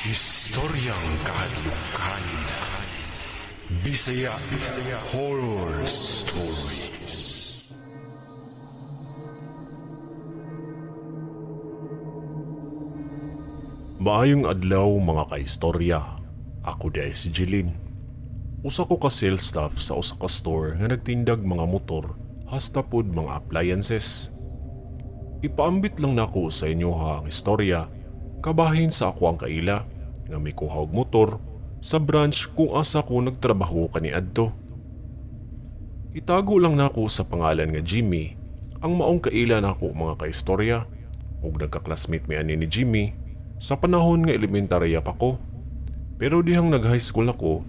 Historyang kahadlukan. Bisaya Horror Stories. Maayong adlaw mga kaistorya. Ako di ay si Jeline. Usa ko ka sales staff sa usa ka store nga nagtindag mga motor hasta pod mga appliances. Ipaambit lang nako sa inyo ha ang istorya kabahin sa ako ang kaila nga mikuha og motor sa branch kung asa ko nagtrabaho kaniadto. Itago lang nako sa pangalan nga Jimmy ang maong kaila nako mga kaistorya ug nagka-classmate mi ani ni Jimmy sa panahon nga elementarya pa ko. Pero dihang nag-high school ako,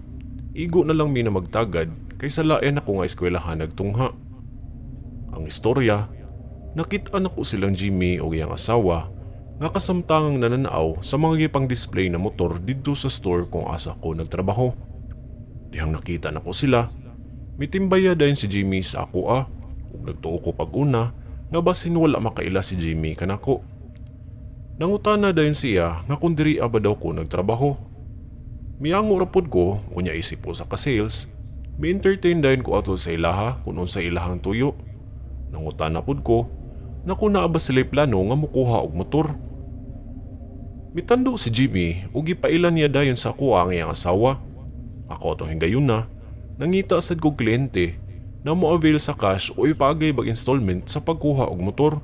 igo na lang mi na magtagad kay sa lain ako nga eskwelahan nagtungha. Ang istorya, nakit-an ako silang Jimmy og iyang asawa nga kasamtangang nananaw sa mga gipang display na motor didto sa store kung asa ko nagtrabaho. Dihang nakita nako sila, mitimbaya dayon si Jimmy sa ako ug nagtuo ko pag-una nga basin wala makaila si Jimmy kanako. Nangutana dayon siya nga kung diri ba daw ko nagtrabaho. Miango ra pod ko, unya isip ko sa ka-sales, mi-entertain dayon ko ato sa ilaha kung unsa ilahang tuyo. Nangutana pod ko na kung naa ba sila'y plano nga mukuha og motor. Mitando si Jimmy ug gipailan niya dayon sa akuha ang iyang asawa. Ako atong higayon na, nangita sad kog kliyente na mo-avail sa cash o ipaagay bag installment sa pagkuha og motor.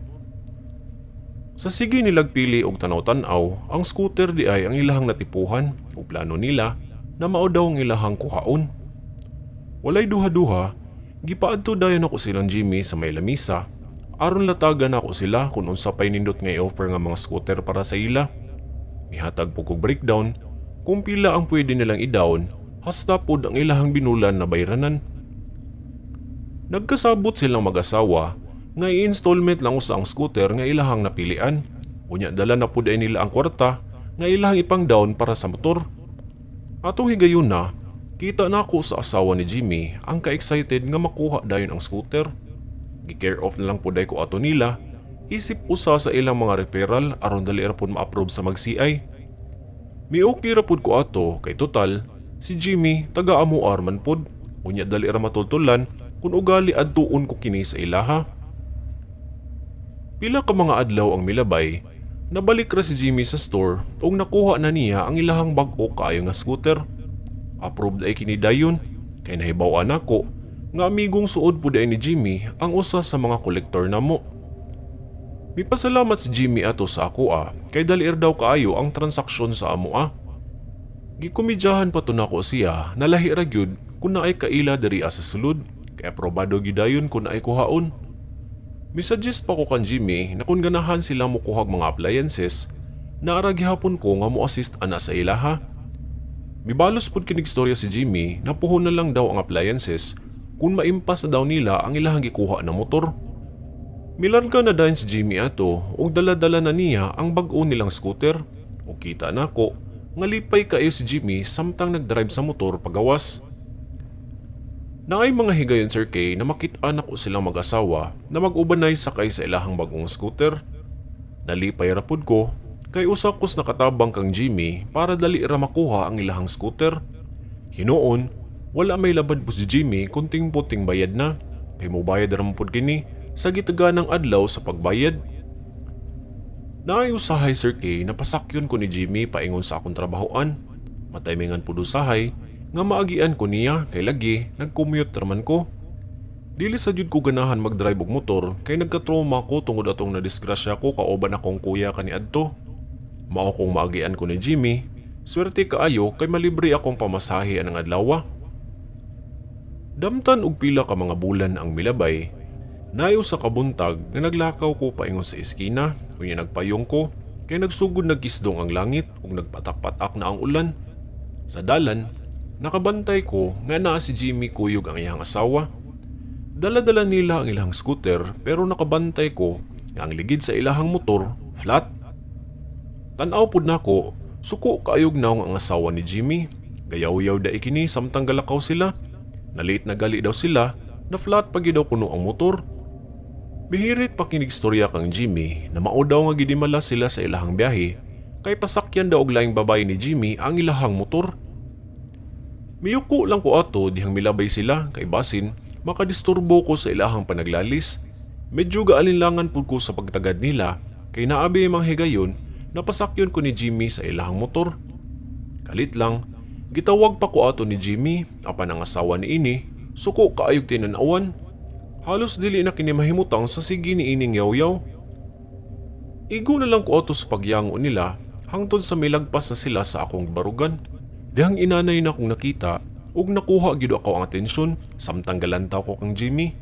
Sa sige nilag pili og tanaw-tanaw, ang scooter di ay ang ilahang natipuhan o plano nila na mao daw ang ilahang kuhaon. Walay duha-duha, gipaadto dayon ako silang Jimmy sa may lamisa aron latagan ako sila kung unsa pay nindot nga i-offer nga mga scooter para sa ila. Mihatag po kog breakdown kung pila ang pwede nilang i-down hasta pod ang ilahang binulan na bayranan. Nagkasabot silang mag-asawa nga i-installment lang usa ang scooter nga ilahang napilian. Unya dala na pod ay nila ang kwarta nga ilahang ipang down para sa motor. Atong higayon na, kita nako sa asawa ni Jimmy ang ka-excited nga makuha dayon ang scooter. Gi-care off na lang pod ay ko ato nila, isip usa sa ilang mga referral aron dali ra pod ma-approve sa mag-CI. Mi-okay ra pod ko ato kay total si Jimmy taga Amuar man pod. Unya dali ra matultulan kun ugali adtuon ko kini sa ilaha. Pila ka mga adlaw ang milabay, nabalik ra si Jimmy sa store ug nakuha na niya ang ilahang bag-o kaayo nga scooter. Approved ay kini dayon kay nahibaw-an nako nga amigong suod pud ay ni Jimmy ang usa sa mga kolektor namo. Mipasalamat si Jimmy ato sa ako kay dali ra daw kaayo ang transaksyon sa amo. Gikomedyahan pa to nako siya na lahi ra gyud kun naay kaila diri sa sulod kay aprobado gyud dayon kun naay kuhaon. Misuggest pa ko kan Jimmy na kung ganahan sila mokuhag mga appliances, naara gihapon ko nga mo-assist ana sa ilaha. Mibalos pud kinig storya si Jimmy na puhon na lang daw ang appliances kung maimpas na daw nila ang ilahang gikuha na motor. Milarga na dayon si Jimmy ato ug dala-dala na niya ang bag-o nilang scooter. Ug kita nako nga lipay kaayo si Jimmy samtang nagdrive sa motor pagawas. Naay mga higayon Sir K na makit-an nako silang mag-asawa na mag-ubanay sakay sa ilahang bagong scooter. Nalipay ra pud ko kay usa kos nakatabang kang Jimmy para dali ra makuha ang ilahang scooter. Hinuon, wala may labad po si Jimmy kunting puting bayad na kay mobayad ra man pud kini sa gitaganang adlaw sa pagbayad. Naay usahay Sir K na pasakyon ko ni Jimmy paingon sa akong trabahoan. Mataymingan pud usahay nga maagian ko niya kay lagi nag-commute raman ko. Dili sa jud ko ganahan mag-drive og motor kay nagka-trauma ko tungod atong nadisgrasya ko kauban akong kuya kaniadto. Mao kong maagian ko ni Jimmy, swerte kaayo kay malibre akong pamasahe anang adlaw. Damtan og pila ka mga bulan ang milabay, nayo sa kabuntag nga naglakaw ko paingon sa eskina, unya nagpayong ko kay nagsugod nagkisdong ang langit ug nagpatak-patak na ang ulan. Sa dalan, nakabantay ko nga naa si Jimmy kuyog ang iyang asawa. Dala-dala nila ang ilang scooter pero nakabantay ko nga ang ligid sa ilahang motor flat. Tan-aw pud nako, suko kaayog naong ang asawa ni Jimmy. Gayaw-yaw da kini samtang galakaw sila. Nalit na gali daw sila na flat pag daw kuno ang motor. Mihirit pa kinig storya kang Jimmy na mao daw nga gidimala sila sa ilahang biyahe kay pasakyan daw og laing babaye ni Jimmy ang ilahang motor. Miyuko lang ko ato dihang milabay sila kay basin makadisturbo ko sa ilahang panaglalis. Medyo gaalinlangan pud ko sa pagtagad nila kay naabi mang higayon na pasakyon ko ni Jimmy sa ilahang motor. Kalit lang, gitawag pa ko ato ni Jimmy apan ang asawa ni ini suko kaayog tinan-awan. Halos dili na kini mahimutang sa sige ni ining yaw-yaw. Igo na lang ko ato sa pagyango nila hangtod sa milagpas na sila sa akong barugan. Dihang inanay na akong nakita ug nakuha gyud ako ang atensyon samtang galantaw ko kang Jimmy.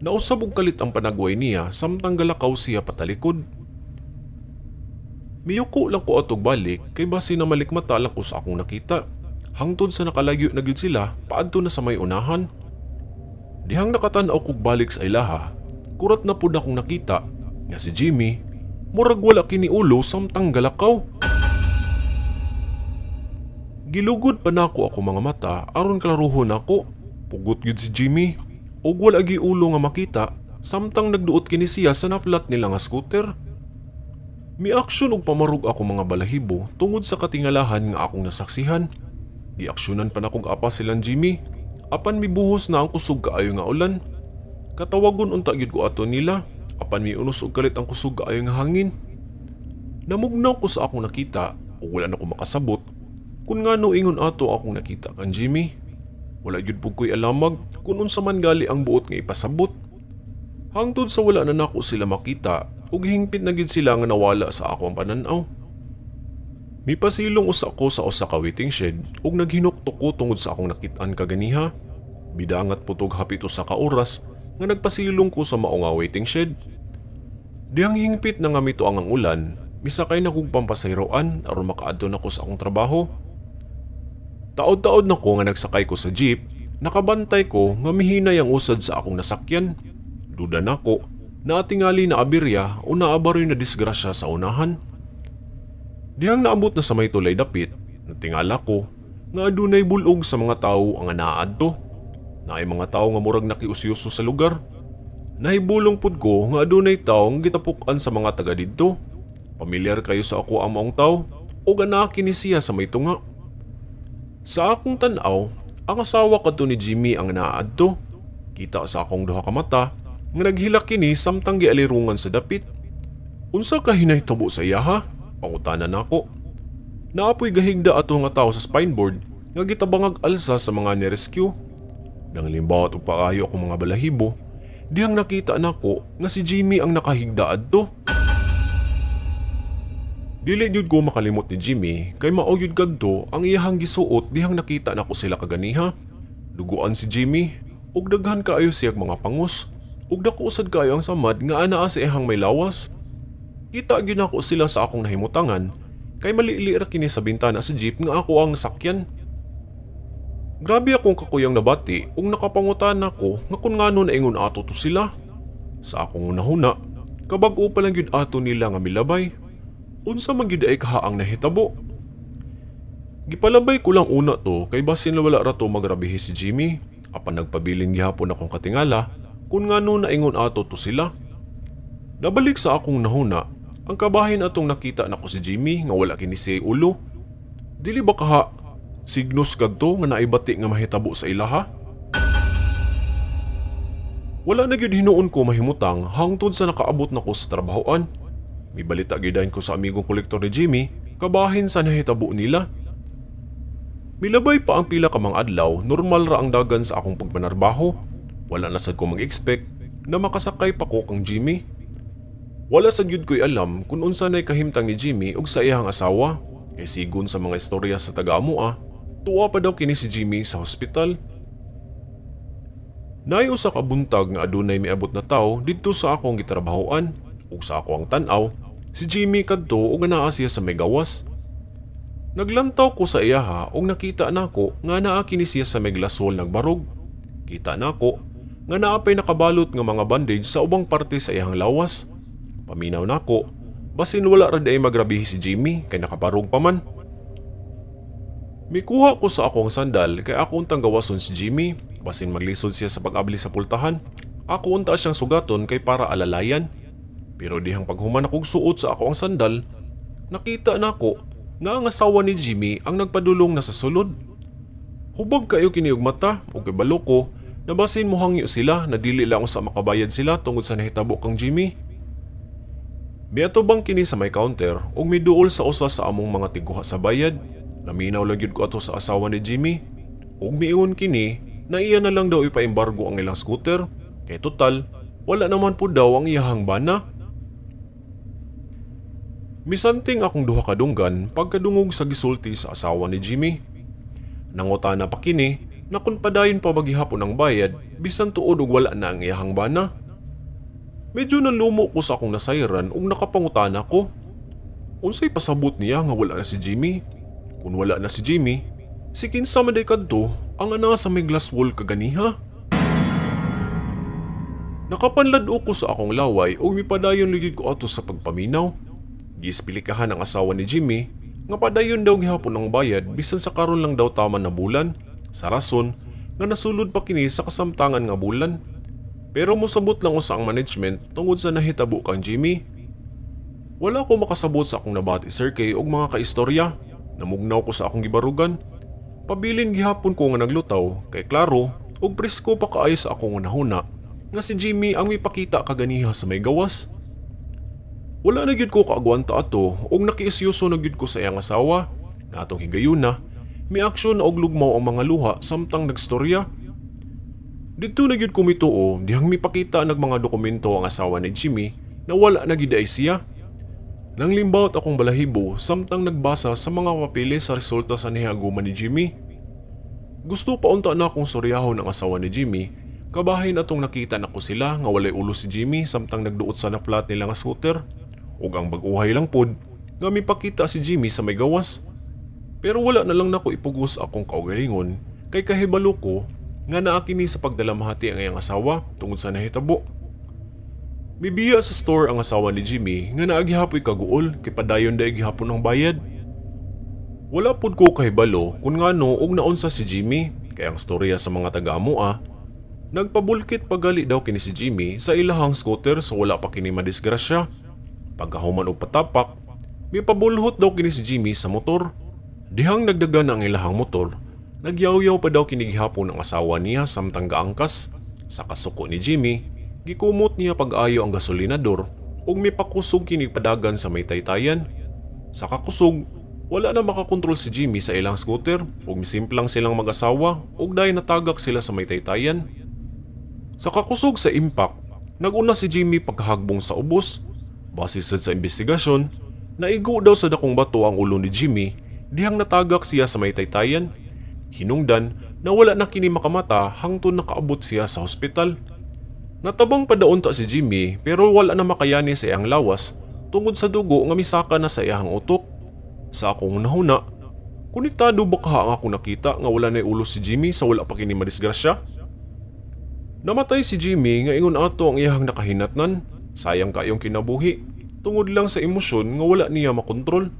Nausab og kalit ang panagway niya samtang galakaw siya patalikod. Miyuko lang ko atog balik kay basi na malikmata lang ko sa akong nakita. Hangtod sa nakalagyo na gyud sila paadto na sa may unahan. Dihang nakatan-aw kog balik sa ilaha, kurat na pud akong nakita nga si Jimmy murag wala kini ulo samtang galakaw. Gilugod pa nako ako mga mata aron klaruhon nako. Pugot gyud si Jimmy ug wala gyud ulo nga makita samtang nagduot kini siya sa naflat nila nga scooter. Mi-aksyon og pamarog ako mga balahibo tungod sa katingalahan nga akong nasaksihan. Giaksyonan pa nakong apa silang Jimmy apan mibuhos na ang kusog kaayo nga ulan. Katawagon unta gyud ko ato nila apan miunos og kalit ang kusog kaayo nga hangin. Namugnaw ko sa akong nakita ug wala na ko makasabot kung ngano ingon ato akong nakita kan Jimmy. Wala gyud pud ko'y alamag kung unsa man gali ang buot nga ipasabot. Hangtod sa wala na nako sila makita ug hingpit na gyud sila nga nawala sa akong panan-aw. Mipasilong usa ko sa usa ka waiting shed ug naghinuktok ko tungod sa akong nakit-an kaganiha. Bidangat putog hapit usa ka oras nga nagpasilong ko sa mao nga waiting shed. Dihang hingpit na nga mituang ang ulan, misakay na kog pampasayroan aron makaadto nako sa akong trabaho. Taod-taod na ko nga nagsakay ko sa jeep, nakabantay ko nga mihinay ang usad sa akong nasakyan. Duda nako na atingali na aberya o naabaroy na disgrasya sa unahan. Dihang naabot na sa may tulay dapit, natingala ko nga adunay bulog sa mga tawo ang naadto. Naay mga tawo nga murag nakiusyoso sa lugar. Nahibulong pud ko nga adunay tawo nga gitapok-an sa mga taga didto. Pamilyar kayo sa ako ang maong tawo o ganaki ni siya sa may tunga. Sa akong tan-aw, ang asawa kadto ni Jimmy ang naadto. Kita sa akong duha ka mata nga naghilak kini samtang gialirungan sa dapit. Unsa ka hinahitabo sa iya ha? Pangutana nako. Naapoy gahigda ato nga tawo sa spineboard nga gitabangag alsa sa mga ni-rescue. Nang limbawat og paayo akong mga balahibo, dihang nakita nako nga si Jimmy ang nakahigda adto. Dili gyud ko makalimot ni Jimmy kay mao gyud kadto ang iyahang gisuot dihang nakita nako sila kaganiha. Duguan si Jimmy ug daghan kaayo siyag mga pangus ug dako sad kaayo ang samad nga anaa sa iyahang may lawas. Kita gyud nako sila sa akong nahimutangan kay malili ra kini sa bintana sa jeep nga ako ang sakyan. Grabe akong kakuyang nabati ug nakapangutana ko nga kun ngano naingon ato to sila. Sa akong hunahuna, kabag-o pa lang gyud ato nila nga milabay. Unsa man gyud ay kahaang nahitabo. Gipalabay ko lang una to kay basin wala ra to magrabihi si Jimmy apan nagpabilin gihapon akong katingala kun ngano naingon ato to sila. Nabalik sa akong nahuna ang kabahin atong nakita nako si Jimmy nga wala kini siya ulo. Dili ba kaha signos kadto nga naibati nga mahitabo sa ilaha? Wala na gyud hinuon ko mahimutang hangtod sa nakaabot nako sa trabahoan. Mibalita gyud ko sa amigong kolektor ni Jimmy kabahin sa nahitabo nila. Milabay pa ang pila ka mga adlaw, normal ra ang dagan sa akong pagpanarbaho. Wala na sad ko mag-expect na makasakay pa ko kang Jimmy. Wala sad gyud ko'y alam kung unsa nay kahimtang ni Jimmy ug sa iyang asawa. Kay sigon sa mga istorya sa taga-amoa, tuwa pa daw kini si Jimmy sa hospital. Naay usa ka buntag nga adunay miabot na tawo didto sa akong gitrabahoan ug sa ako ang tan-aw, si Jimmy kadto ug anaa siya sa may gawas. Naglantaw ko sa iyaha ug nakita nako nga naa kini siya sa may glass wall nagbarog. Kita nako nga naa pay nakabalot nga mga bandage sa ubang parte sa iyang lawas. Paminaw nako, basin wala ra diay magrabihi si Jimmy kay nakabarog pa man. Mikuha ko sa akong sandal kay ako untang gawason si Jimmy, basin maglisod siya sa pag-abli sa pultahan. Ako unta siyang sugaton kay para alalayan. Pero dihang paghuman akong suot sa ako ang sandal, nakita nako nga ang asawa ni Jimmy ang nagpadulong na sa sulod. Hubag kayo kini og mata ug kibalo ko na basin mohangyo sila na dili lang usa makabayad sila tungod sa nahitabo kang Jimmy. Miatubang kini sa may counter ug miduol sa usa sa among mga tiguha sa bayad. Naminaw lang gyud ko ato sa asawa ni Jimmy. Ug miingon kini na iya na lang daw ipaembargo ang ilang scooter kay total wala naman po daw ang iyahang bana. Misanting akong duha ka dunggan pagkadungog sa gisulti sa asawa ni Jimmy. Nangutana pa kini na kung padayon pa ba gihapon ang bayad bisan tuod og wala na ang iyahang bana. Medyo nalumo ko sa akong nasayran ug nakapangutana ko. Unsay pasabot niya nga wala na si Jimmy? Kung wala na si Jimmy, si kinsa man day kadto ang ana sa may glass wall kaganiha? Nakapanlad-o ko sa akong laway ug mipadayon ligid ko ato sa pagpaminaw. Giispilikahan ang asawa ni Jimmy nga padayon daw gihapon ang bayad bisan sa karon lang daw tama na bulan, sa rason nga nasulod pa kini sa kasamtangan nga bulan. Pero mosabot lang usa ang management tungod sa nahitabo kang Jimmy. Wala ko makasabot sa akong nabati, Sir K, og mga kaistorya. Namugnaw ko sa akong gibarugan. Pabilin gihapon ko nga naglutaw kay klaro og presko pa kaayo sa akong hunahuna nga si Jimmy ang mipakita kaganiha sa may gawas. Wala na gyud ko kaagwanta ato og nakiisyoso na gyud ko sa iyang asawa na atong higayuna miaksyon na og lugmaw ang mga luha samtang nagstorya. Didto na gyud ko mituo dihang mipakita nag mga dokumento ang asawa ni Jimmy na wala na gyud ay siya. Nanglimbawot akong balahibo samtang nagbasa sa mga papeles sa resulta sa nihaguman ni Jimmy. Gusto pa unta na akong suryahon ang asawa ni Jimmy. Kabahin atong nakita nako sila nga walay ulo si Jimmy samtang nagduot sa na-flat nila nga scooter. Ug ang bag-uhay lang pod nga mipakita si Jimmy sa may gawas. Pero wala na lang nako ipugos akong kaugalingon kay kahibalo ko nga naa kini sa pagdalamhati ang iyang asawa tungod sa nahitabo. Mibiya sa store ang asawa ni Jimmy nga naa gihapoy kaguol kay padayon daay gihapon ang bayad. Wala pod ko kahibalo kung ngano og naunsa si Jimmy kay ang storya sa mga taga-amoa nagpabulkit pagali daw kini si Jimmy sa ilahang scooter sa wala pa kini madisgrasya. Pagkahuman og patapak, mipabulhot daw kini si Jimmy sa motor. Dihang nagdagan ang ilahang motor, nagyaw-yaw pa daw kini gihapon ang asawa niya samtang gaangkas. Sa kasuko ni Jimmy, gikumot niya pag-ayo ang gasolinador ug mipakusog kini padagan sa may taytayan. Sa kakusog, wala na makakontrol si Jimmy sa ilang scooter ug misimplang silang mag-asawa ug dayon natagak sila sa may taytayan. Sa kakusog sa impact, naguna si Jimmy pagkahagbong sa ubos. Base sad sa investigasyon, naigo daw sa dakong bato ang ulo ni Jimmy dihang natagak siya sa may taytayan. Hinungdan na wala na kini makamata hangtod nakaabot siya sa hospital. Natabang pa daon ta si Jimmy pero wala na makayani sa iyang lawas tungod sa dugo nga misaka na sa iyang utok. Sa akong hunahuna, konektado ba kaha ang akong nakita nga wala na ulo si Jimmy sa wala pa kini madisgrasya? Namatay si Jimmy nga ingon ato ang iyang nakahinatnan. Sayang kayong kinabuhi tungod lang sa emosyon nga wala niya makontrol.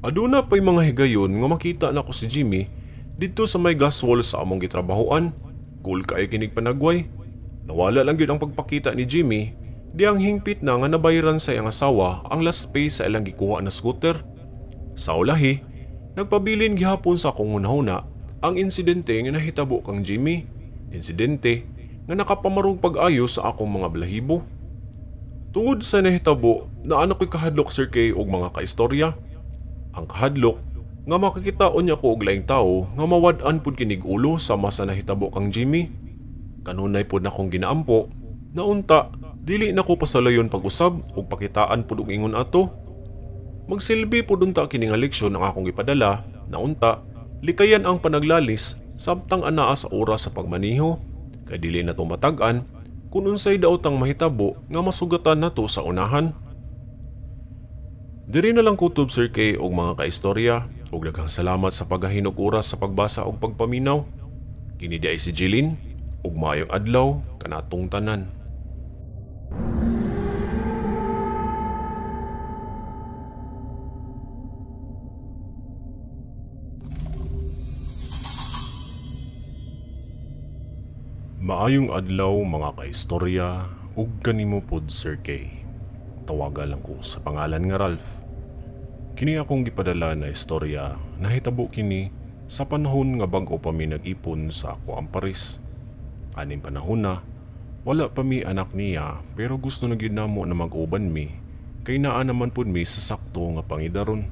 Aduna pa'y mga higayon nga makita nako si Jimmy didto sa may gas wall sa among gitrabahoan. Goal kayo kinig panagway. Nawala lang gyud ang pagpakita ni Jimmy diyang hingpit na nga nabayran sa iyang asawa ang last pay sa ilang gikuha na scooter. Sa ulahi, nagpabilin gihapon sa akong hunahuna ang insidente nga nahitabo kang Jimmy. Insidente nga nakapamarong pag-ayo sa akong mga balahibo. Tungod sa nahitabo, naano ko'y kahadlok, Sir K, og mga kaistorya. Ang kahadlok nga makakitaon niya ko og laing tawo nga mawad-an pud kinig ulo sama sa nahitabo kang Jimmy. Kanunay pud nakong ginaampo na unta dili nako pasalayon pag-usab ug pakitaan pud og ingon ato. Magsilbi pud unta kini nga leksyon ang akong gipadala na unta likayan ang panaglalis samtang anaa sa oras sa pagmaniho. Kay dili na to matag-an kung unsay daotang mahitabo nga masugatan nato sa unahan. Diri na lang kutob, Sir K, og mga kaistorya ug daghang salamat sa paghahinog oras sa pagbasa og pagpaminaw. Kini di ay si Jeline ug maayong adlaw kanatong tanan. Maayong adlaw mga kaistorya ug kanimo pod, Sir K. Tawaga lang ko sa pangalan nga Ralph. Kini akong gipadala na istorya, nahitabo kini sa panahon nga bag-o pa mi nag-ipon sa ako ang Paris. Aning panahon na, wala pa mi anak niya pero gusto na gyud namo na mag-uban mi kay naa naman pud mi sa sakto nga pangidaron.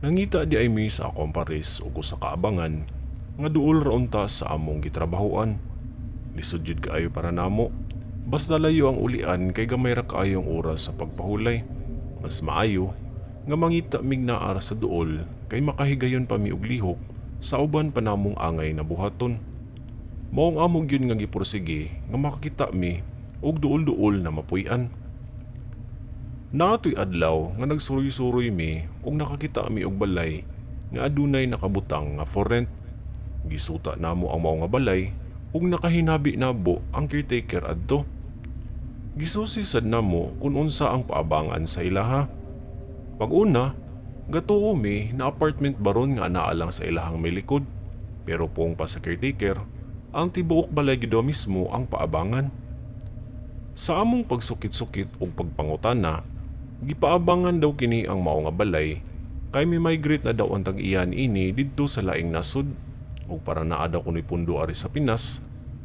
Nangita di ay mi sa ako ang Paris ug usa ka abangan nga duol ra unta sa among gitrabahoan. Lisod jud kaayo para namo, basta layo ang ulian kay gamay ra kaayo ang oras sa pagpahulay. Mas maayo nga mangita mig naa ra sa duol kay makahigayon pa mi og lihok sa uban pa namong angay na buhaton. Maong amo gyud nga gipursige nga makakita mi og duol-duol na mapuy-an. Naatoy adlaw nga nagsuroy-suroy mi ug nakakita mi og balay nga adunay nakabutang nga for rent. Gisuta namo ang mao nga balay ug nakahinabi nabo ang caretaker adto. Gisusi sad namo kun unsa ang paabangan sa ilaha. Pag-una, gatuo mi na apartment baron nga anaa lang sa ilahang may likod. Pero puong pa sa caretaker, ang tibuok balay gid mismo ang paabangan. Sa among pagsukit-sukit ug pagpangutana, gipaabangan daw kini ang mao nga balay kay mi-migrate na daw ang tag-iyan ini didto sa laing nasod. Ug para naa daw kunoy pundo ari sa Pinas,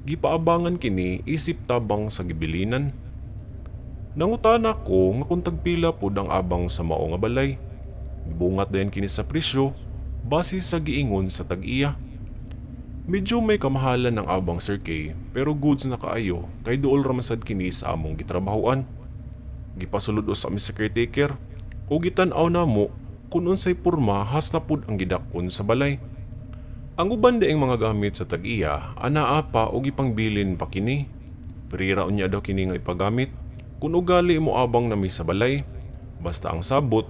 gipaabangan kini isip tabang sa gibilinan. Nangutana ko nga kung tagpila pod ang abang sa mao nga balay. Gibungat dayon kini sa presyo base sa giingon sa tag-iya. Medyo may kamahalan ng abang, Sir K, pero goods na kaayo kay duol ra man sad kini sa among gitrabahoan. Gipasulod usa mi sa caretaker ug gitan-aw namo kung unsay porma hasta pud ang gidak-on sa balay. Ang uban daing mga gamit sa tag-iya anaa pa og ipangbilin pa kini. Free ra unya daw kini nga ipagamit kun ugali mo abang nami sa balay. Basta ang sabot,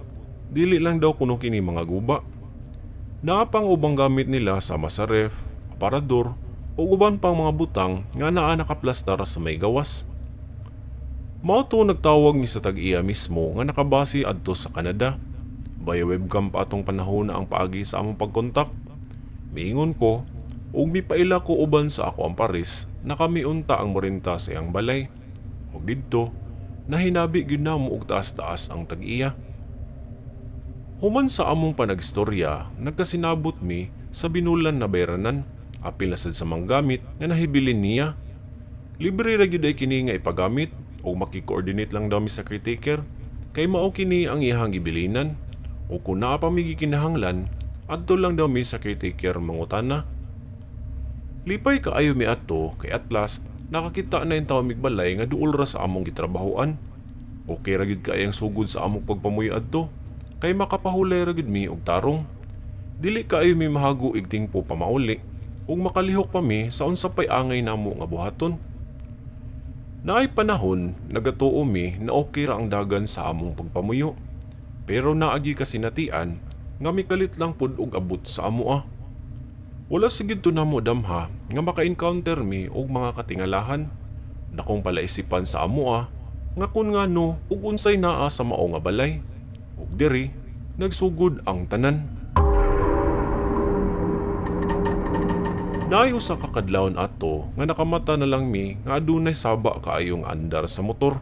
dili lang daw kuno kini mga guba. Naa pang ubang gamit nila sama sa ref, aparador, o uban pang mga butang nga naa nakaplastar sa may gawas. Mao to nagtawag mi sa tag-iya mismo nga nakabase adto sa Canada. Via webcam pa atong panahon na ang paagi sa among pagkontak. Miingon ko, ug mipaila ko uban sa ako ang Paris na kami unta ang morenta sa iyang balay. Ug didto, nahinabi gyud namo og taas-taas ang tag-iya. Human sa among panagstorya, nagkasinabot mi sa binulan na bayranan, apil na sad sa manggamit nga nahibilin niya. Libre ra gyud ay kini nga ipagamit ug maki-coordinate lang daw mi sa caretaker kay mao kini ang iyahang gibilinan. O kung naa pa mi gikinahanglan, adto lang daw mi sa caretaker mangutana. Lipay kaayo mi ato kay at last nakakita na yung tawo mig balay nga duol ra sa among gitrabahoan. Okay ra gyud kay ang sugod sa among pagpamuyo adto kay makapahulay ra gyud mi og tarong. Dili kaayo mi mahago ig tingpo pa mauli ug makalihok pa mi sa unsa pay angay namo nga buhaton. Naay panahon nagatuo mi na okay ra ang dagan sa among pagpamuyo. Pero naagi kasinatian nga mikalit lang pud og abot sa amoa. Wala sigid to namo damha nga maka-encounter mi og mga katingalahan. Dakong palaisipan sa amoa nga kun ngano ug unsay naa sa mao nga balay. Ug diri nagsugod ang tanan. Naay usa ka kadlawon ato nga nakamata na lang mi nga adunay saba kaayong andar sa motor.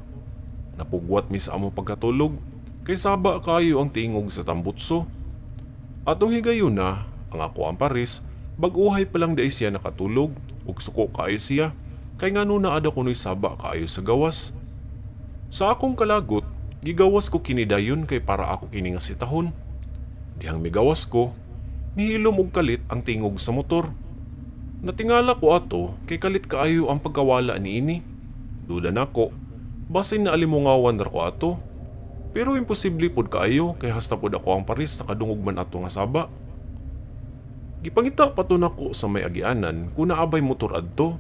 Napugwat mi sa among pagkatulog kay saba kaayo ang tingog sa tambutso. Atong higayuna, ang ako ang Paris, bag-uhay pa lang di siya nakatulog ug suko kaayo siya kay ngano naa daw kunoy saba kaayo sa gawas. Sa akong kalagot, gigawas ko kini dayon kay para ako kini nga sitahon. Dihang migawas ko, nihilom og kalit ang tingog sa motor. Natingala ko ato kay kalit kaayo ang pagkawala niini. Duda nako, basin na alimungawan ra ko ato. Pero imposible pod kaayo kay hasta pod ako ang Paris nakadungog man ato nga saba. Gipangita pa to nako sa may agianan kung naabay motor adto,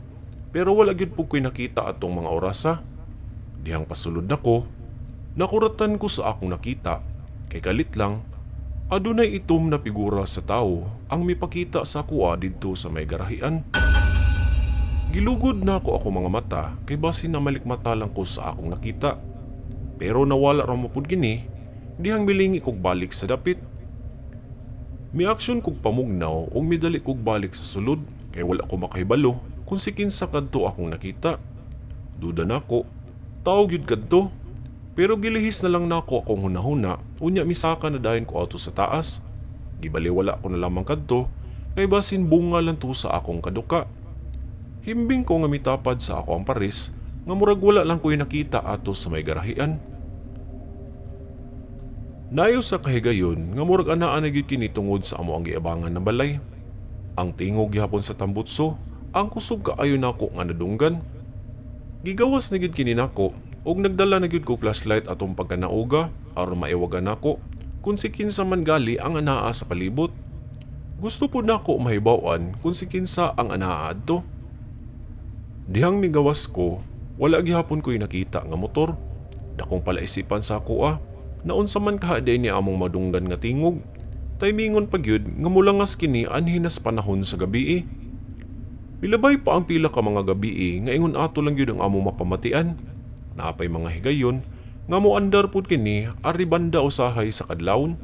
pero wala gyud pud ko'y nakita atong mga orasa. Dihang pasulod nako, nakuratan ko sa akong nakita kay kalit lang adunay itom na figura sa tawo ang mipakita sa akoa didto sa may garahian. Gilugod na ako ako mga mata kay basin na malikmata lang ko sa akong nakita. Pero nawala ra mo pud kini, dihang milingi kog balik sa dapit. Mi-action kog pamugnaw ug midali kog balik sa sulod kay wala ko makahibalo kung si kinsa kadto akong nakita. Duda nako, tawo gyud kadto. Pero gilihis na lang nako akong hunahuna unya misaka na dayon ko ato sa taas. Gibaliwala ko na lamang kadto kay basin bunga lang to sa akong kaduka. Himbing ko nga mitapad sa ako ang paris nga murag wala lang ko'y nakita ato sa may garahian. Nayo sa kahigayon nga murag anaa na gyud kini tungod sa amo ang giabangan na balay. Ang tingog gihapon sa tambutso ang kusog kaayo nako nga nadunggan. Gigawas na gyud kini nako ug nagdala na gyud ko flashlight atong pagkanauga aron maiwagan nako kung si kinsa man gali ang anaa sa palibot. Gusto po nako mahibaw-an kung si kinsa ang anaa adto. Dihang migawas ko, wala gihapon ko'y nakita nga motor. Dakong palaisipan sa ako naunsa man kaha day ni among madunggan nga tingog. Taymingon pa gyud nga mulangas kini anhi nas panahon sa gabii. Milabay pa ang pila ka mga gabii nga ingon ato lang gyud ang among mapamatian. Naapay mga higayon nga moandar pud kini ari banda usahay sa kadlawon.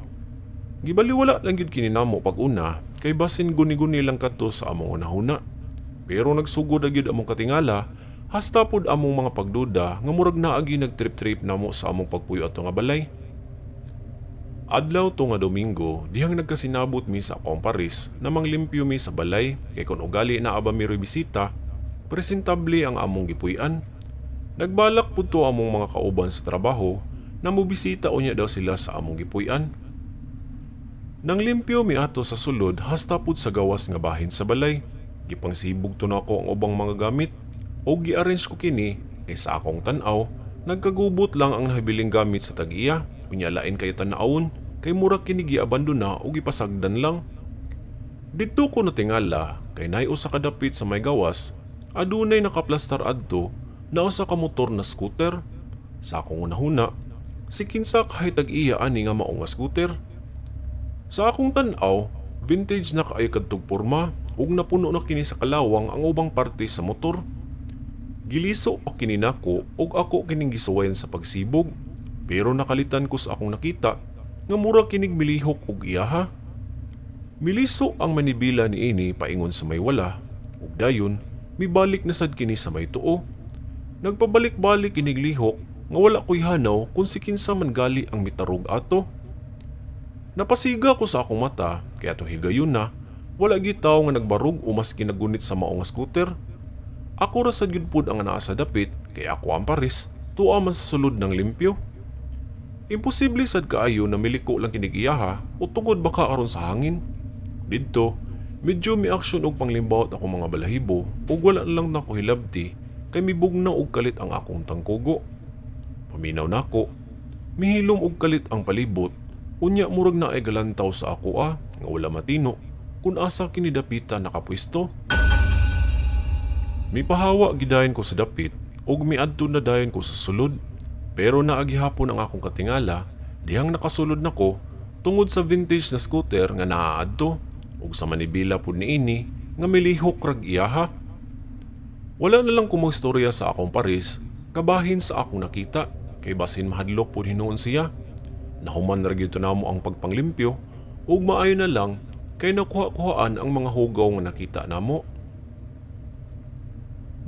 Gibaliwala lang gyud kini namo pag-una kay basin guni-guni lang kadto sa among hunahuna. Pero nagsugod na gyud among katingala hasta pud among mga pagduda nga murag naagi nagtrip-trip namo sa among pagpuyo ato nga balay. Adlaw to nga Domingo, dihang nagkasinabot mi sa akong paris na manglimpyo mi sa balay kay kon ugali na aba mi bisita, presentable ang among gipuy-an. Nagbalak pud to among mga kauban sa trabaho na mobisita unya daw sila sa among gipuy-an. Nang limpyo mi ato sa sulod hasta pud sa gawas nga bahin sa balay. Gipangsibog to nako ang ubang mga gamit o gi-arrange ko kini kay sa akong tan-aw nagkagubot lang ang nahabiling gamit sa tag-iya. Unya lain kayo tan-awon kay mura kini giabandona o gipasagdan lang. Didto ko natingala kay naay usa ka dapit sa may gawas, adunay nakaplastar adto na usa ka motor na scooter. Sa akong hunahuna, si kinsa kahit tag-iya ani nga mao nga scooter. Sa akong tan-aw, vintage na kaayo kadtog porma ug napuno na kini sa kalawang ang ubang parte sa motor. Giliso pa kini nako ug ako kining gisuwayan sa pagsibog, pero nakalitan ko sa akong nakita nga mura kinig milihok og iyaha. Miliso ang manibila niini paingon sa may wala ug dayon mibalik na sad kini sa may tuo. Nagpabalik-balik kinig lihok nga wala ko'y hanaw kung si kinsa man gali ang mitarog ato. Napasiga ko sa akong mata kaya atong higayon na wala gitaw nga nagbarog o maski nagunit sa mao nga scooter. Ako ra sad gyud pud ang naa sa dapit kay ako ang paris tuwa man sa sulod ng limpyo. Imposible sad kaayo na miliko lang kinig iyaha o tungod baka aron sa hangin. Didto, medyo mi-action og panglimbawot akong mga balahibo ug wala na lang nako hilabti kay mibugnaw og kalit ang akong tangkugo. Paminaw nako, mihilom og kalit ang palibot, unya murag naay galantaw sa ako nga wala matino kung asa kini dapita nakapwesto. Mipahawa gidayon ko sa dapit ug miadto na dayon ko sa sulod. Pero naagihapon ang akong katingala dihang nakasulod nako tungod sa vintage na scooter nga naaadto ug sa manibila pud niini nga milihok rag iyaha. Wala na lang ko magstorya sa akong paris kabahin sa akong nakita kay basin mahadlok pud hinuon siya. Nahuman ra gyud namo ang pagpanglimpyo ug maayo na lang kay nakuha-kuhaan ang mga hugaw nga nakita namo.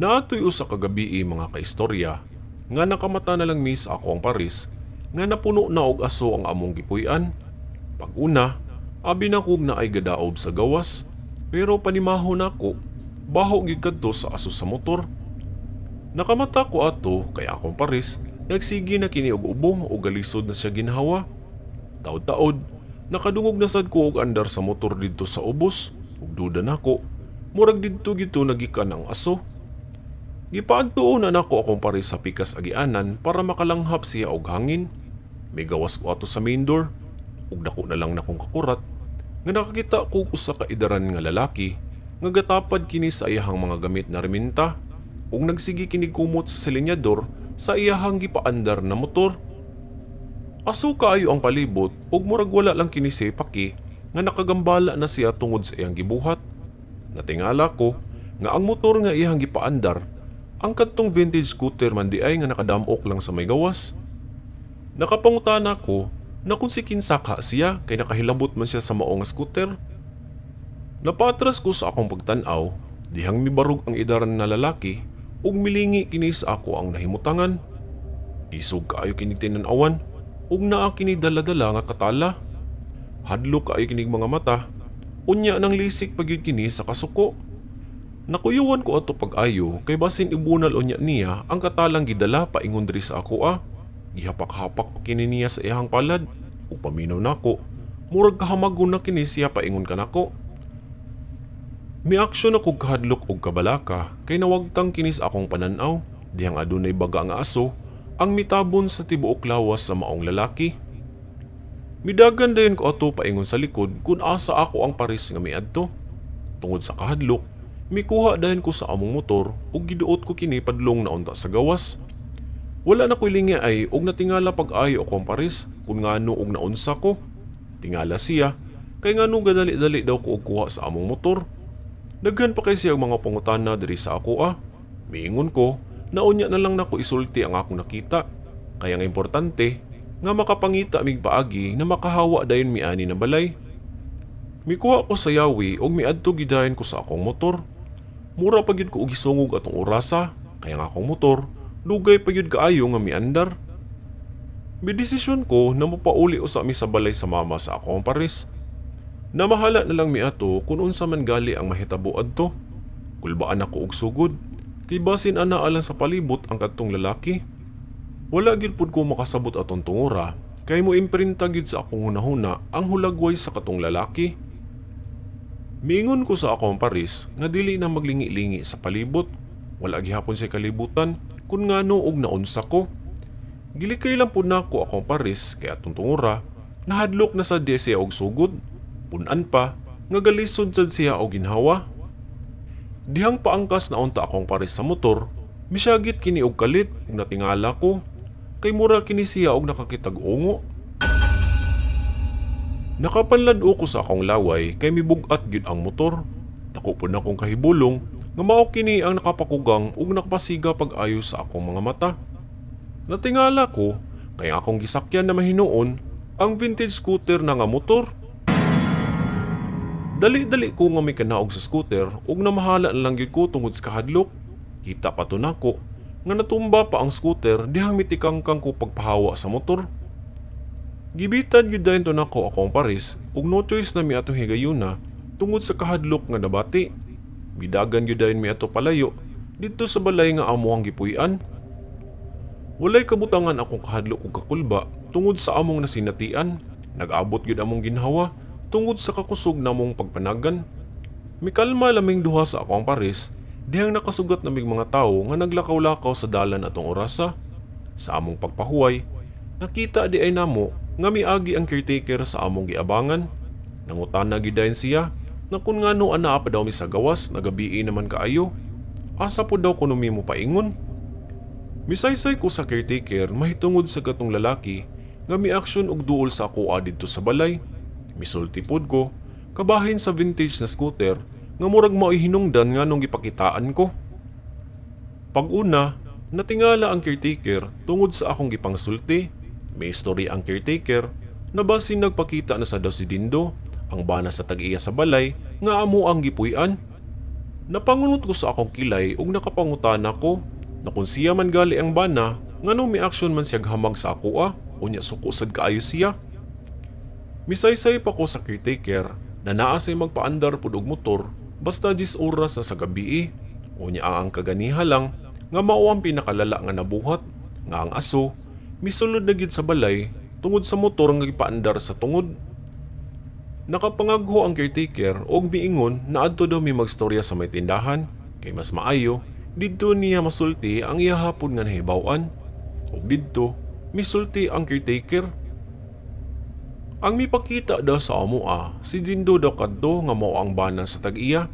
Naatoy usa ka gabii mga kaistorya nga nakamata na lang mi sa ako ang paris nga napuno na og aso ang among gipuy-an. Pag-una, abi na kog naay gadaob sa gawas, pero panimaho nako, baho gyud kadto sa aso sa motor. Nakamata ko ato kay akong paris, nagsigi na kini og ubo og galisod na siya ginhawa. Taod-taod, nakadungog na sad ko og andar sa motor didto sa ubos, ug duda nako, murag didto gito nagikan ang aso. Gipaadtuon na nako akong paris sa pikas agianan para makalanghap siya og hangin. Migawas ko ato sa main door, ug dako na lang nakong kakurat nga nakakita ko usa ka idaran nga lalaki nga gatapad kini sa iyahang mga gamit na reminta ug nagsige kini kumot sa selinyador sa iyahang gipaandar na motor. Aso kaayo ang palibot ug murag wala lang kini siya paki nga nakagambala na siya tungod sa iyang gibuhat. Natingala ko nga ang motor nga iyahang gipaandar ang kadtong vintage scooter man di ay nga nakadamok lang sa may gawas. Nakapangutana ko na kung si kinsa ka siya kay nakahilabot man siya sa mao nga scooter. Napatras ko sa akong pagtan-aw dihang mibarog ang idaran na lalaki ug milingi kini sa ako ang nahimutangan. Isog kaayo kinig tinan-awan. ug naa kini dala-dala nga katala. Hadlok kaayo kinig mga mata, unya nang lisik pa gyud kini sa kasuko. Nakuyawan ko ato pag-ayo kay basin ibunal unya niya ang katalang gidala paingon diri sa ako ah. Gihapak-hapak pa kini niya sa iyang palad ug paminaw nako. Murag kahamagon na kini siya paingon kanako. Miaksyon ako kahadlok og kabalaka kay nawagtang kini sa akong pananaw dihang adunay baga nga aso ang mitabon sa tibuok lawas sa maong lalaki. Midagan dayon ko ato paingon sa likod kung asa ako ang paris nga miadto. Tungod sa kahadlok, mikuha dayon ko sa among motor ug giduot ko kini padlong na unta sa gawas. Wala na ko'y lingi ay og natingala pag-ayo ako ang paris kung ngano og naunsa ko. Tingala siya kay ngano gadali-dali daw ko og kuha sa among motor. Daghan pa kay siya ang mga pangutana diri sa ako ah. Miingon ko, naunya na lang nako isulti ang akong nakita. Kaya nga importante nga makapangita mig paagi na makahawa dayon miani na balay. Mikuha ko sa yawi og miadto gidayon ko sa akong motor. Mura pa gyud ko og gisungog atong orasa, kaya nga akong motor dugay pa gyud kaayo nga miandar. Midesisyon ko na mapauli usa mi sa balay sa mama sa akong paris. Namahala na lang miato kung unsa man gali ang mahitabo adto. Kulbaan ako og sugod, kay basin ana alang sa palibot ang kadtong lalaki. Wala gyud pud ko makasabot atong tungura kay mo imprinta gyud sa akong hunahuna ang hulagway sa katong lalaki. Miingon ko sa akong paris nga dili na maglingi-lingi sa palibot. Wala gihapon sa kalibutan kun ngano og naunsa ko. Gilikay lang pud nako akong paris kay atong tungura nahadlok na sad siya og sugod. Punan pa nga galisod sad siya og ginhawa. Dihang paangkas na unta akong paris sa motor, misyagit kini og kalit ug natingala ko kay mura kini siya og nakakitag ungo. Nakapanlad-o ko sa akong laway kay mibug-at gyud ang motor. Dako pud akong kahibulong nga mao kini ang nakapakugang ug nakapasiga pag-ayo sa akong mga mata. Natingala ko kay akong gisakyan na mahinuon ang vintage scooter na nga motor. Dali-dali ko nga may kanaog sa scooter ug namahala na lang gyud ko tungod sa kahadlok. Kita pa to nako nga natumba pa ang scooter dihang mitikangkang ko pagpahawa sa motor. Gibitan gyud dayon to nako akong paris ug no choice na mi atong higayuna tungod sa kahadlok nga nabati. Midagan gyud dayon mi ato palayo didto sa balay nga amo ang gipuy-an. Walay kabutangan akong kahadlok ug kakulba tungod sa among nasinatian. Nag-abot gyud among ginhawa tungod sa kakusog namong pagpanagan. Mikalma laming duha sa akong paris dihang nakasugat namig mga tawo nga naglakaw-lakaw sa dalan atong orasa. Sa among pagpahuway, nakita di ay namo nga miagi ang caretaker sa among giabangan. Nangutana gyud dayon siya na kung ngano anaa pa daw mi sa gawas, nagabii naman kaayo. Asa po daw kuno mi mo paingon. Misaysay ko sa caretaker mahitungod sa katong lalaki nga miaksyon og duol sa ako didto sa balay. Misulti pod ko kabahin sa vintage na scooter nga murag mao'y hinungdan nga nung gipakitaan ko. Pag-una, natingala ang caretaker tungod sa akong gipangsulti. May istorya ang caretaker na basin nagpakita na sa daw si Dindo, ang bana sa tag-iya sa balay nga amo ang gipuy-an. Napangunot ko sa akong kilay ug nakapangutana ko na kung siya man gali ang bana, ngano may aksyon man siya hamag sa ako ah, unya suko sad kaayo siya. Misaysay pa ko sa caretaker na naa say magpaandar pud og motor basta 10 oras na sa gabi. Unya ang kaganiha lang nga mao ang pinakalala nga nabuhat nga ang aso misulod na gyud sa balay tungod sa motor nga gipaandar sa tungod. Nakapangagho ang caretaker og miingon na adto daw mi magstorya sa may tindahan kay mas maayo didto niya masulti ang iya hapon nga nahibaw-an. Og didto misulti ang caretaker. Ang mipakita daw sa amoa, si Dindo daw kadto nga mao ang bana sa tag-iya.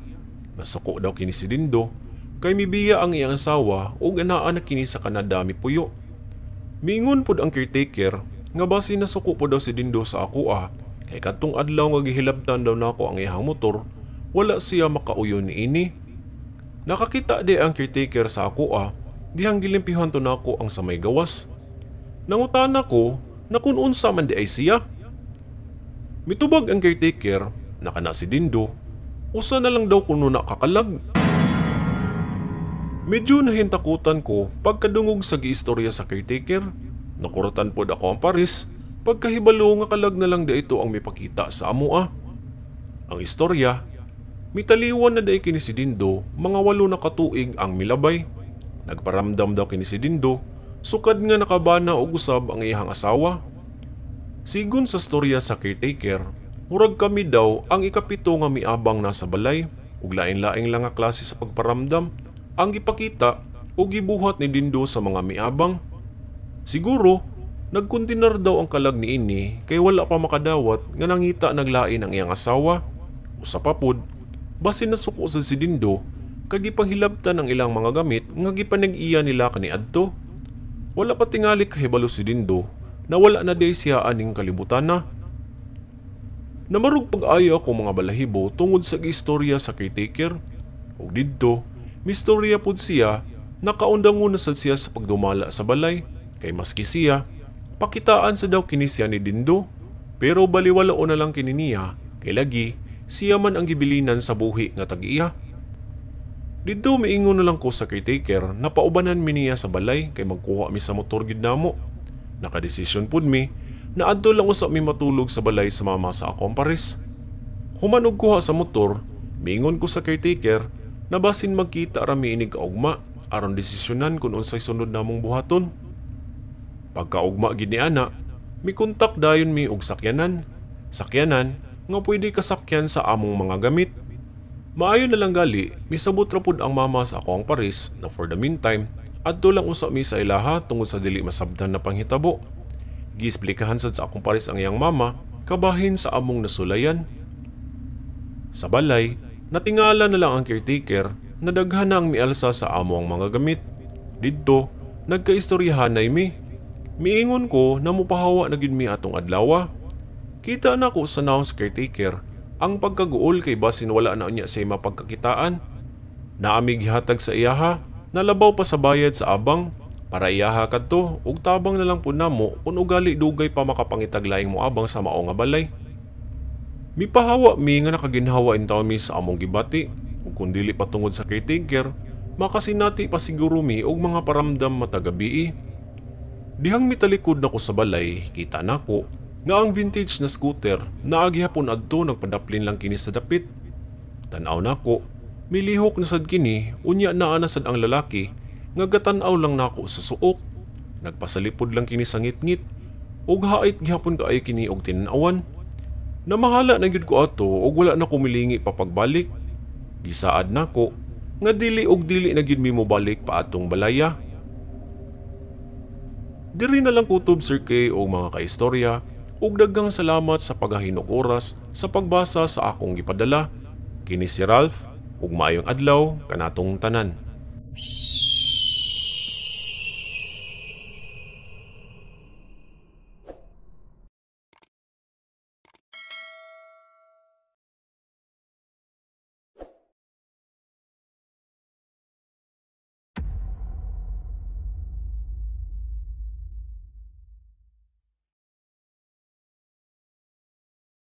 Nasuko daw kini si Dindo kay mibiya ang iyang asawa ug anaa na kini sa Canada mipuyo. Miingon pod ang caretaker nga basi nasuko pod daw si Dindo sa akoa kay kadtong adlaw nga gihilabtan daw nako ang iyang motor, wala siya makauyon niini. Nakakita di ang caretaker sa akoa dihang gilimpihan to nako ang sa may gawas. Nangutana ko na kung unsa man di ay siya. Mitubag ang caretaker na kana si Dindo, usa na lang daw kuno nakakalag. Medyo nahintakutan ko pagkadungog sa giistorya sa caretaker. Nakuratan pod ako ang paris Pagkahibalo nga kalag na lang di ito ang mipakita sa amoa. Ang istorya, mitaliwan na day kini si Dindo, mga 8 na katuig ang milabay. Nagparamdam daw kini si Dindo, sukad nga nakabana og usab ang iyang asawa. Sigon sa storya sa caretaker, murag kami daw ang 7 nga miabang nasa balay ug lain-laing lang nga klase sa pagparamdam ang gipakita o gibuhat ni Dindo sa mga miabang. Siguro, nagkuntinar daw ang kalag niini kay wala pa makadawat nga nangita naglain ang iyang asawa. Usa pa pud, basin nasuko sa si Dindo kay gipanghilabtan ang ilang mga gamit nga gipanag-iya nila kaniadto. Wala pa tingali kahibalo si Dindo na wala na day siya aning kalibutan na. Namarog pag-ayo ako mga balahibo tungod sa istorya sa caretaker. Ug didto, mistorya pud siya nakaundangon na sad siya sa pagdumala sa balay kay maski siya pakitaan sa daw kini siya ni Dindo, pero baliwala na lang kini niya kay lagi siya man ang gibilinan sa buhi nga tag-iya. Didto miingon na lang ko sa caretaker na paubanan mi niya sa balay kay magkuha mi sa motor gid namo. Nakadesisyon pud mi na adto lang usa mi matulog sa balay sa mama sa akong pares. Human og kuha sa motor, miingon ko sa caretaker na basin magkita ra mi inig kaugma aron desisyonan kun unsay sunod namong buhaton. Pagkaugma gid ni ana, mikontak dayon mi og sakyanan. Sakyanan nga pwede kasakyan sa among mga gamit. Maayo na lang gali, misabot ra pud ang mama sa akong pares na for the meantime, adto lang usa mi sa ilaha tungod sa dili masabtan na panghitabo. Giesplikahan sad sa akong pares ang iyang mama, kabahin sa among nasulayan. Sa balay, natingala na lang ang caretaker na daghan na ang mialsa sa amo ang mga gamit. Didto, nagkaistoryahanay mi. Miingon ko na mupahawa na gid mi atong adlawa. Kita na ko sa naong sa caretaker ang pagkaguol kay basin wala na unya siya mapagkakitaan. Naami gihatag sa iyaha, nalabaw pa sa bayad sa abang para iyaha kadto ug tabang na lang pud namo kun ugali dugay pa makapangitag laing moabang sa mao nga balay. Mipahawa mi nga nakaginhawa intaw mi sa among gibati ug kun dili pa tungod sa caretaker, makasinati pa siguro mi og mga paramdam matagabii. Dihang mitalikod nako sa balay, kita nako nga ang vintage na scooter naagi hapon adto nagpadaplin lang kini sa dapit. Tan-aw nako, milihok na sad kini, unya naa na sad ang lalaki nga gatan-aw lang nako sa suok. Nagpasalipod lang kini sa ngitngit ug hait gihapon kaayo kini og tin-awan. Namahala na gyud ko ato ug wala na ko milingi pa pagbalik. Gisaad nako nga dili og dili na gyud mi mobalik pa atong balaya. Diri na lang kutob Sir K og mga kaistorya ug daghang salamat sa paghahin og oras sa pagbasa sa akong gipadala. Kini si Ralph ug maayong adlaw kanatong tanan.